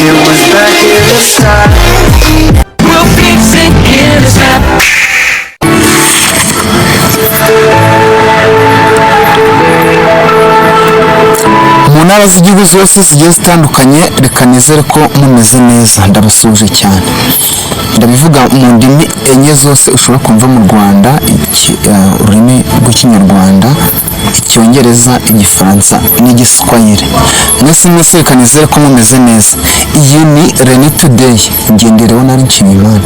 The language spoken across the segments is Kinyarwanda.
It was back in the sky. We'll fix it in a snap. Mu ntara z'igihugu zose zigiye zitandukanye, reka nizere ko mumeze neza. Ndabasuhuje cyane, ndabivuga mu ndimi enye zose ushobora kumva mu Rwanda: ururimi rw'Ikinyarwanda, Icyongereza, Igifaransa n'Igiswahili. Mwese mwese, reka nizere ko mumeze neza. Iyi ni Rene Today, ngendereho nari Nshimiyimana.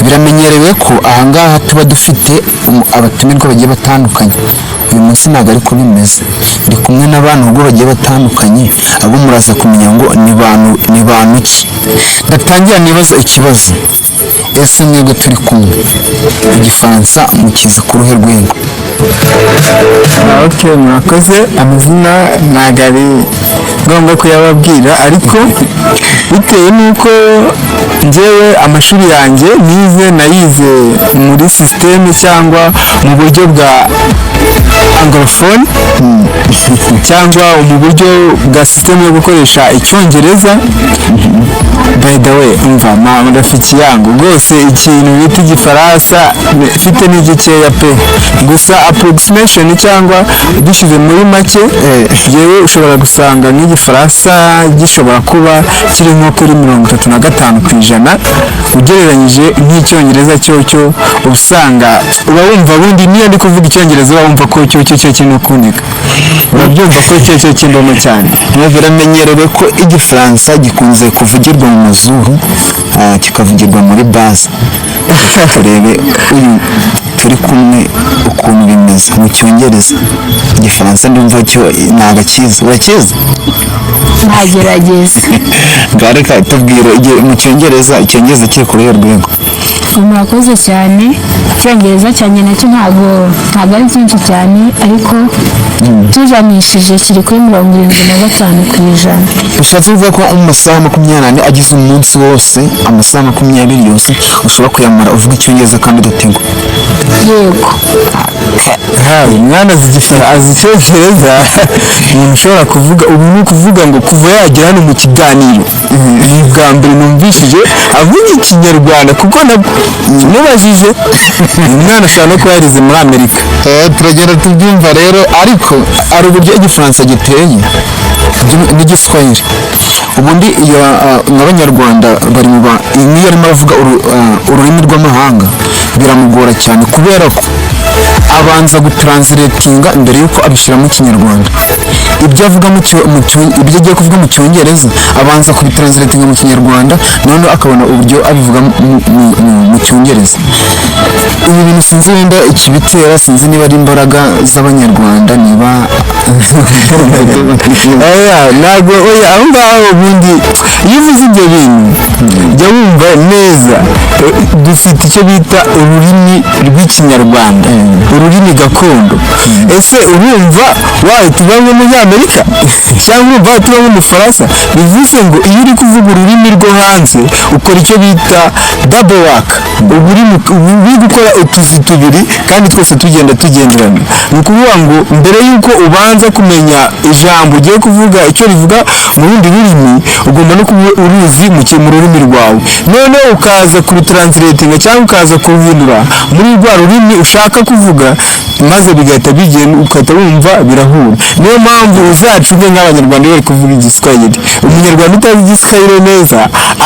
Biramenyerewe ko ahangaha tuba dufite abatumirwa bagiye batandukanye. Uyu munsi ntabwo ariko bimeze, ndi kumwe n'abantu ubwo bagiye batandukanye, abo muraza kumenya ngo ni bantu ni bantu ki. Ndatangira nibaza ikibazo: ese mwebwe turi kumwe, Igifaransa mukizi ku ruhe rwego? Ok, murakoze. Amazina ntabwo ari ngombwa kuyababwira, ariko bitewe n'uko njyewe amashuri yanjye nize, nayize muri système cyangwa mu buryo bwa anglophone cyangwa mu buryo bwa système yo gukoresha Icyongereza. By the way, umva ma rafiki yangu, rwose ikintu bita Igifaransa mfite ni gikeya pe. Gusa approximation cyangwa dushyize muri make, yewe ushobora gusanga nk'Igifaransa gishobora kuba kiri nko kuri 35% ugereranyije nk'Icyongereza. Cyo uba usanga uba wumva bundi niyo ndi kuvuga Icyongereza, uba wumva ko cyo kirimo kuneka, urabyumva ko cyo kimbamo cyane. Biramenyerewe ko Igifaransa gikunze kuvugirwa mu mazuru, kikavugirwa muri baze. Turebe uyu turi kumwe ukuntu bimeze mu Cyongereza. Igifaransa ndumva cyo ntabwo akizi. Urakizi? Ntagerageza. Ngaho reka tubwire mu Cyongereza, Icyongereza kiri ku ruhe rwego? Murakoze cyane. Icyongereza cyanjye nacyo ntabwo ari byinshi cyane, ariko tujanishije kiri kuri 75%. Bishatse kuvuga ko mu masaha 24 agize umunsi wose, amasaha 20 yose ushobora kuyamara uvuga Icyongereza kandi udategwa? Yego. Hawe mwana, azi Icyongereza. Umuntu ushobora kuvuga ubu, ni ukuvuga ngo kuva yagera hano mu kiganiro ni ubwa mbere numvishije avuga Ikinyarwanda, kuko mubajije uyu mwana ashobora no kuba yarize muri Amerika. Turagenda tubyumva rero, ariko hari uburyo Igifaransa giteye n'Igiswahili. Ubundi iyo nk'Abanyarwanda bari mu ba niyo arimo aravuga ururimi rw'amahanga biramugora cyane, kubera ko abanza gutranslatinga mbere y'uko abishyira mu Kinyarwanda. Ibyo avuga mu cyo- mu cyo- ibyo agiye kuvuga mu Cyongereza abanza kubitranslatinga mu Kinyarwanda, noneho akabona uburyo abivuga mu Cyongereza. Ibi bintu sinzi wenda ikibitera, sinzi niba ari imbaraga z'Abanyarwanda, niba Oya, ntabwo, oya, aho ngaho ubundi iyo uvuze ibyo bintu jya wumva neza. Dufite icyo bita ururimi rw'Ikinyarwanda, ururimi gakondo. Ese urumva wahita uba nk'Umunyamerika cyangwa urumva wahita uba nk'Umufaransa? Bivuze ngo iyo uri kuvuga ururimi rwo hanze ukora icyo bita double work, uba uri gukora utuzi tubiri kandi twose tugenda tugenderana. Ni ukuvuga ngo mbere y'uko ubanza kumenya ijambo ugiye kuvuga icyo rivuga mu rundi rurimi, ugomba no kuba uruzi mu rurimi rwawe, noneho ukaza kurutranslatinga cyangwa ukaza kuruhindura muri rwa rurimi ushaka kuvuga, maze bigahita bigenda, ugahita wumva birahura. Niyo mpamvu uzacunge nk'Abanyarwanda iyo bari kuvuga Igiswahili, Umunyarwanda utazi Igiswahili neza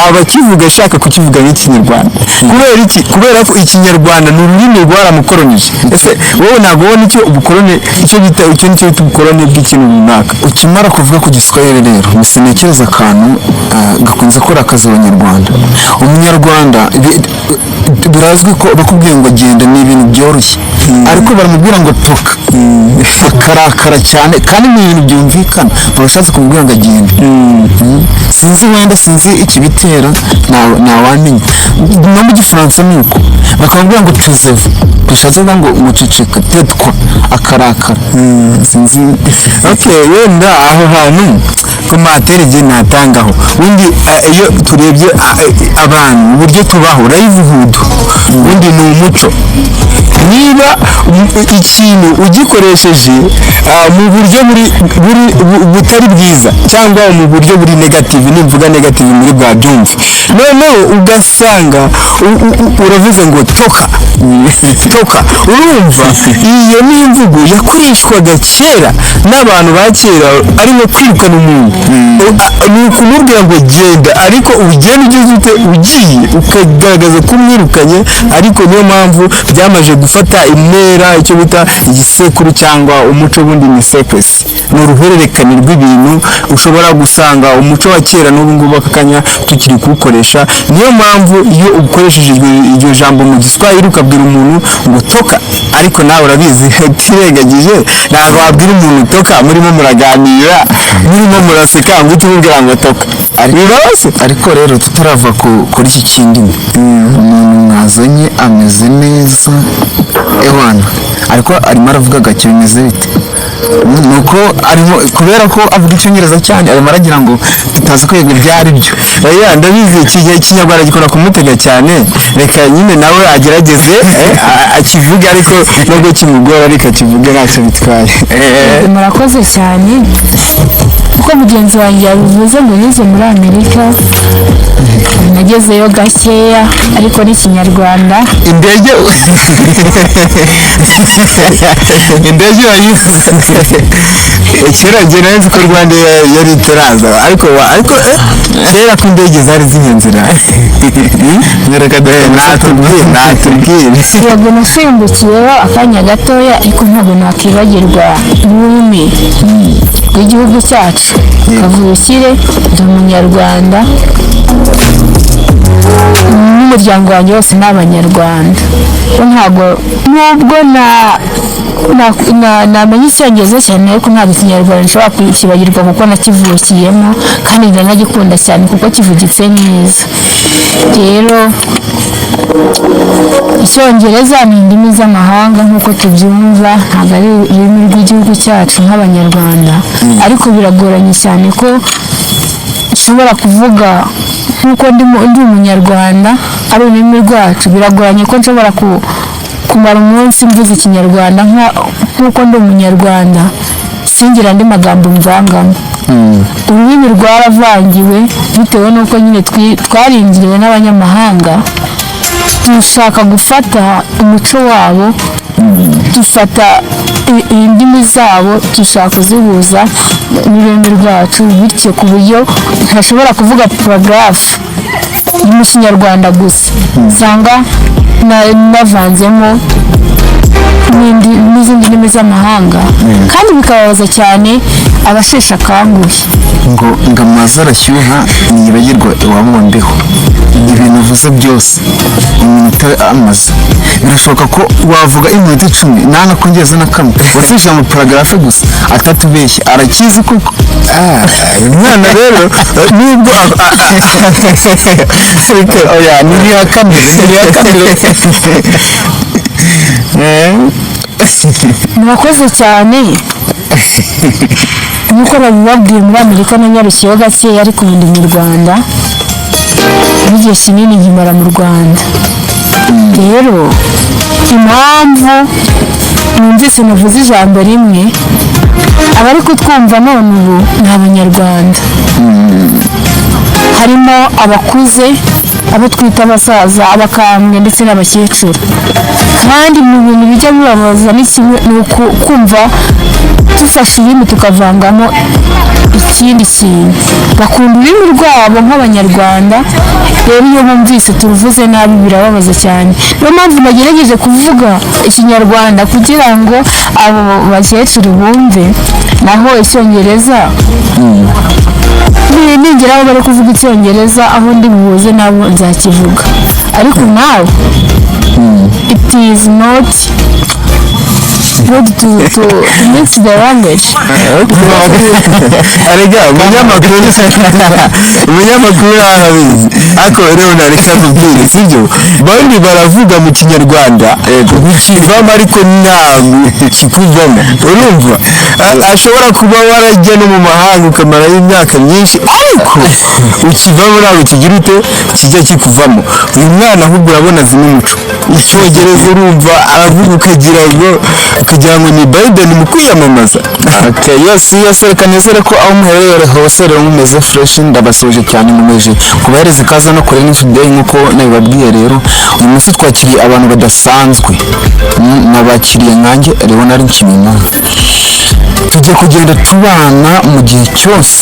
aba akivuga ashaka kukivuga nk'Ikinyarwanda. Kubera iki? Kubera ko Ikinyarwanda ni ururimi rwaramukoronije. Ese wowe ntabwo ubona icyo ubukoroni, icyo bita, icyo nicyo bita ubukoroni bw'ikintu runaka? Ukimara kuvuga ku Giswahili rero, gusa ntekereza akantu gakunze kurakaza Abanyarwanda. Umunyarwanda birazwi ko bakubwiye ngo genda ni ibintu byoroshye, ariko baramubwira ngo toka akarakara cyane, kandi ni ibintu byumvikana, barashatse kumubwira ngo agende. Sinzi wenda, sinzi ikibitera, ntawamenya. No mu Gifaransa ni uko, bakamubwira ngo taisez-vous, bishatse kuvuga ngo muceceka, tais-toi, akarakara. Sinzi. Ok, wenda aho hantu commentaire igihe natangaho ubundi, iyo turebye abantu uburyo tubaho, livelihood ubundi ni umuco. Niba ikintu ugikoresheje mu buryo buri butari bwiza cyangwa mu buryo buri negative, nimvuga negative muri bwabyumve, noneho ugasanga uravuze ngo "toka toka", urumva iyo ni imvugo yakoreshwaga kera n'abantu ba kera, arimo kwirukana umuntu. Ni ukumubwira ngo "genda", ariko ugenda ugeze ute, ugiye ukagaragaza ko umwirukanye. Ariko niyo mpamvu byamaze gufata intera, icyo bita igisekuru cyangwa umuco. Bundi ni sequence, ni uruhererekane rw'ibintu. Ushobora gusanga umuco wa kera n'ubu ngubu aka kanya tukiri kuwukoresha. Niyo mpamvu iyo ukoresheje iryo jambo mu Giswahili ukabwira umuntu ngo "toka", ariko nawe urabizi utirengagije, ntabwo wabwira umuntu "toka" murimo muraganira, murimo muraseka, ngo uhite umubwira ngo "toka". Bibaho se? Ariko rero tutarava kuri iki kindimi, umuntu mwazanye ameze neza ewana, ariko arimo aravuga gake. Bimeze bite? Ni uko arimo, kubera ko avuga Icyongereza cyane, arimo aragira ngo tutaza kwiga ibyo ari byo. Oya, ndabizi, Ikinyarwanda gikunda kumutega cyane. Reka nyine nawe agerageze akivuge, ariko nubwo kimugora, ariko akivuge, ntacyo bitwaye. Murakoze cyane. Uko mugenzi wanjye yabivuze ngo nize muri Amerika, nagezeyo gakeya, ariko n'Ikinyarwanda Indege urayizi? Kera njye nari nzi ko Rwanda yari itaraza, ariko kera ko indege zari zihenze na Reka duhe. Natubwire, natubwire. Yego, nasimbukiyeho akanya gatoya, ariko ntabwo nakwibagirwa ururimi rw'igihugu cyacu kavukire. Ndi Umunyarwanda, n'umuryango wanjye wose ni Abanyarwanda. Ko ntabwo nubwo na namenya Icyongereza cyane, ariko ntabwo Ikinyarwanda nshobora kukibagirwa, kuko nakivukiyemo kandi ndanagikunda cyane kuko kivugitse neza. Rero Icyongereza ni indimi z'amahanga nk'uko tubyumva, ntabwo ari ururimi rw'igihugu cyacu nk'Abanyarwanda. Ariko biragoranye cyane ko nshobora kuvuga nk'uko ndi Umunyarwanda, ari ururimi rwacu. Biragoranye ko nshobora kumara umunsi mvuze Ikinyarwanda nk'uko ndi Umunyarwanda, singira andi magambo mvangamo. Ururimi rwaravangiwe bitewe n'uko nyine twaringiriwe n'abanyamahanga, dushaka gufata umuco wabo, dufata indimi zabo, dushaka kuzihuza n'ururimi rwacu, bityo ku buryo ntashobora kuvuga paragraphe mu Kinyarwanda gusa, usanga navanzemo n'izindi ndimi z'amahanga, kandi bikababaza cyane abasheshe akanguhe. Ngo amazi arashyuha ntiyibagirwa iwabo wa mbeho. Ibintu uvuze byose, iminota amaze, birashoboka ko wavuga iminota 10 ntanakongeza na kamwe, wese ijambo paragraphe gusa atatubeshye, arakizi koko. Umwana rero nubwo Oya, ntibihakanire, ntibihakanire. Murakoze cyane. Nk'uko babibabwiye, muri Amerika nanyarukiyeho gakeya, ariko ubu ndi mu Rwanda n'igihe kinini nkimara mu Rwanda. Rero impamvu numvise navuze ijambo rimwe, abari kutwumva none ubu ni Abanyarwanda, harimo abakuze, abo twita abasaza, abakambwe ndetse n'abakecuru. Kandi mu bintu bijya bibabaza ni kimwe, ni kumva dufashe ururimi tukavangamo ikindi kintu. Bakunda ururimi rwabo nk'Abanyarwanda. Rero iyo bumvise turuvuze nabi birababaza cyane. Niyo mpamvu nagerageje kuvuga Ikinyarwanda kugira ngo abo bakecuru bumve. Naho Icyongereza, ningera aho bari kuvuga Icyongereza, aho ndi buhuze nabo, nzakivuga. Ariko nawe it is not good to mix the language. Arega umunyamakuru arabizi. Ariko rero nareka kubwira, sibyo? Bandi baravuga mu Kinyarwanda bikivamo, ariko ntabwo kikuvamo. Urumva ashobora kuba warajya no mu mahanga ukamarayo imyaka myinshi, ariko ukivamo ntabwo kigira ute, kijya kikuvamo. Uyu mwana ahubwo urabona azi n'umuco. Icyongereza urumva aravuga ukagira ngo ni Biden mu kwiyamamaza. Okay, yes, reka nizere ko aho muherereye hose rero mumeze fresh. Ndabasuhuje cyane, mumeje kubahereza ikaze no kuri News Today. Nk'uko nabibabwiye rero, uyu munsi twakiriye abantu badasanzwe. Nabakiriye nkanjye Leonard Nshimiyimana. Tugiye kugenda tubana mu gihe cyose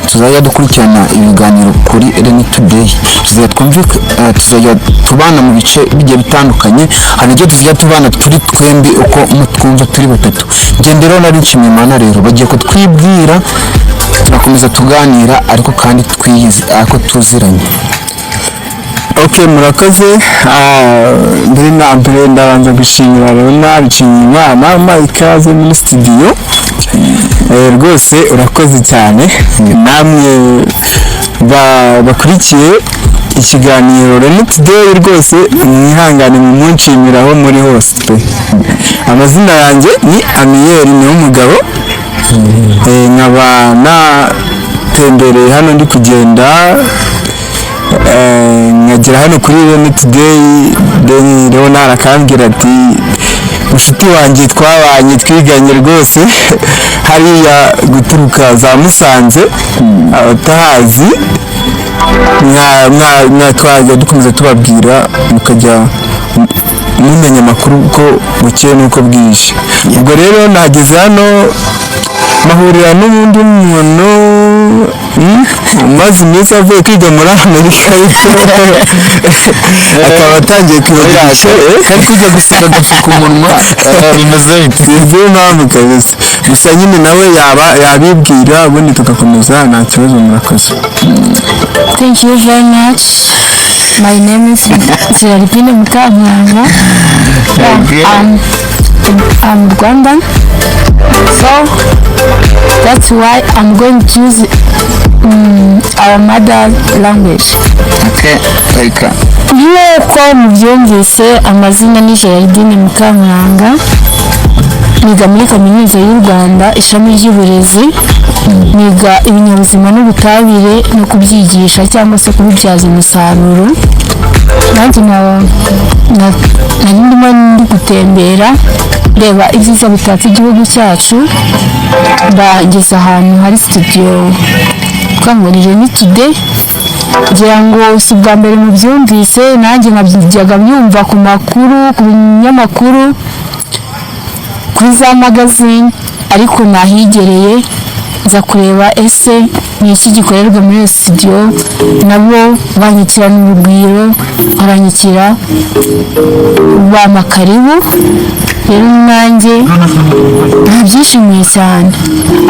tuzajya dukurikirana ibiganiro kuri Reni Today. Tuzajya twumvika, tuzajya tubana mu bice bigiye bitandukanye. Hari ibyo tuzajya tubana turi twembi, uko mutwumva turi batatu. Ngende rero nari Nshimiyimana. Rero bagiye kutwibwira, turakomeza tuganira, ariko kandi twiyizi, ariko tuziranye. Ok, murakoze. Mbere na mbere ndabanza gushimira Leonard Nshimiyimana umpaye ikaze muri studio. Rwose urakoze cyane. Namwe bakurikiye ikiganiro Reni Today, rwose mwihangane mumunshimira aho muri hose pe. Amazina yanjye ni Amiyeri, ni umugabo, nkaba natembereye hano, ndi kugenda, nkagera hano kuri Reni Today, then Leonard akambwira ati: "Mushuti wanjye twabanye, twiganye rwose hariya guturuka za Musanze, abatahazi mwa twajya dukomeza tubabwira, mukajya mumenya amakuru uko bukeye n'uko bwije." Ubwo rero nageze hano mahurira n'undi muntu, umaze iminsi avuye kwiga muri Amerika, akaba atangiye kwibagisha. Kari kujya gusiga agapfukamunwa, bimeze bite? Sinzi impamvu kabisa, gusa nyine nawe yaba yabibwira, ubundi tugakomeza, nta kibazo. Murakoze. Thank you very much. My name is Geraldine Mukankanga. Yeah, I'm Rwandan. So that's why I'm going to use our mother language. Okay, welcome. Nk'uko mubyumvise, amazina ni Geraldine Mukankanga, niga muri Kaminuza y'u Rwanda, ishami ry'uburezi, niga ibinyabuzima n'ubutabire no kubyigisha cyangwa se kubibyaza umusaruro. Nanjye nari ndimo ndi gutembera reba ibyiza bitatse igihugu cyacu, ndageze ahantu hari studio twangurije ni Today. Ngira ngo si ubwa mbere mubyumvise, nanjye nkabijyaga myumva ku makuru, ku binyamakuru, kuri za magazine, ariko nahigereye nza kureba ese ni iki gikorerwa muri iyo studio. Nabo banyakirana urugwiro, baranyakira, bampa karibu. Rero nanjye nabyishimiye cyane.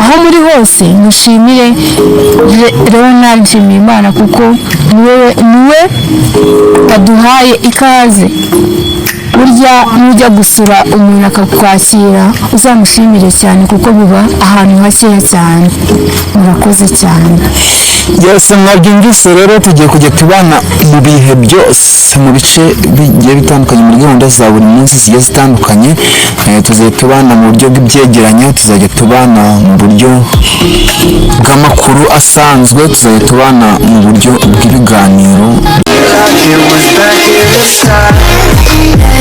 Aho muri hose mushimire Leonard Nshimiyimana, kuko niwe waduhaye ikaze. Burya nujya gusura umuntu akakwakira, uzamushimire cyane, kuko biba ahantu hakeya cyane. Murakoze cyane. Byose mwabyumvise rero, tugiye kujya tubana mu bihe byose, mu bice bigiye bitandukanye, muri gahunda za buri munsi zigiye zitandukanye. Tuzajya tubana mu buryo bw'ibyegeranyo, tuzajya tubana mu buryo bw'amakuru asanzwe, tuzajya tubana mu buryo bw'ibiganiro. It was back in the sky.